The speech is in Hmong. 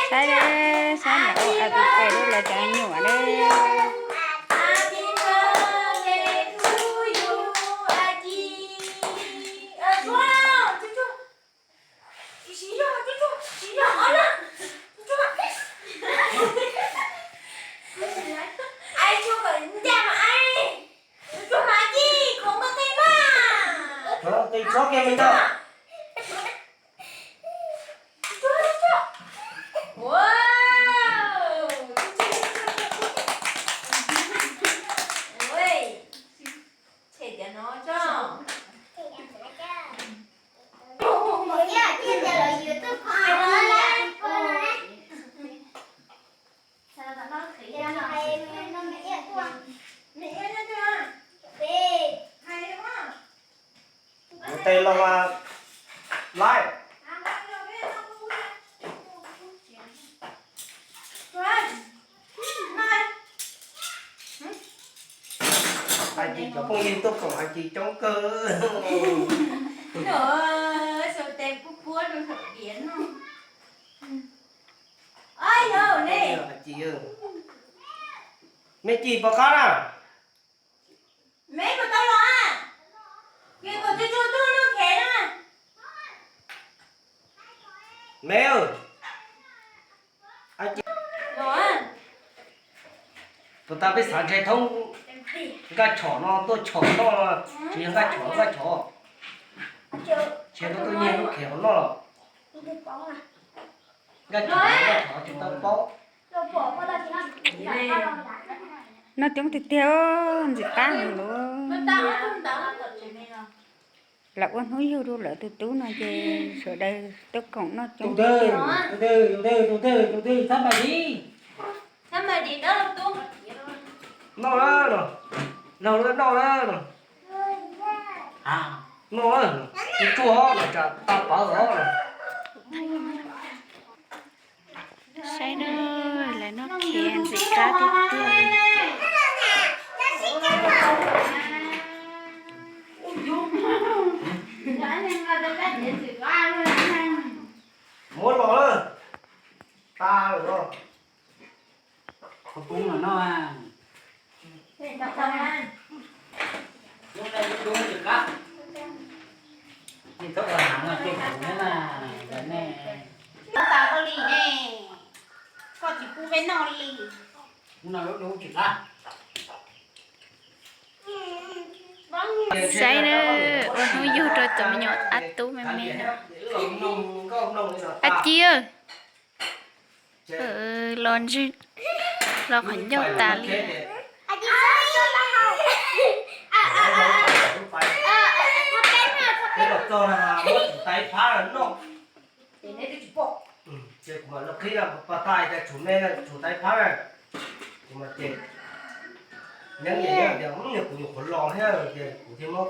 Saib, saib lawv ua a tus pes rau lawv cov me nyuam ne. Tes los laib. Hais tias cov phooj ywg tuaj koom hais tias coob kawg. Tes puab puab rau saum diav no. Hais tias, me Ci puas qab na? Me puas tau los a? Ces kom tsuag tsuag tuaj noj khev na. Me, puas tas peb xav ntshe thoob nkaj tshom no tuaj tshom noj, tsis yog nkaj tshom nkaj tshom, ntshe koj tuaj nyiag lub khev hauv noj los nkaj tshom nkaj tshom tsis tau paub. Noj coob tiag tiag, ntxim qab heev lawm. Lawv ua hnub yug rau lawv tus tub no ces sawv daws tuaj koom noj coob tiag tiag. Noj na, laug lawv noj na, noj na, tsuag tsuag os, tsam tau pawv os. Saib na, lawv noj khev ntxim qab tiag tiag li. Muab los lawm, tas lawm os. Koj poob los noj. Lub no lub dub tsis qab. Nej txhob ua heev no, tej kuv nyob na, ntawd ne. Koj tas koj li ne, koj tsis pub peb noj li. Lub no lub dub tsis qab. Saib na, ua hnub yug rau cov me nyuam ab tub me me no. Ab Ci, los ntswg, los qhov ncauj tas li. Ces kuv mam los qhib pov tas cas tshuav me tshuav tais phab na. Kuv mam ces nyeeb tias kuv nyuam qhuav los thiab ces kuv thiaj muab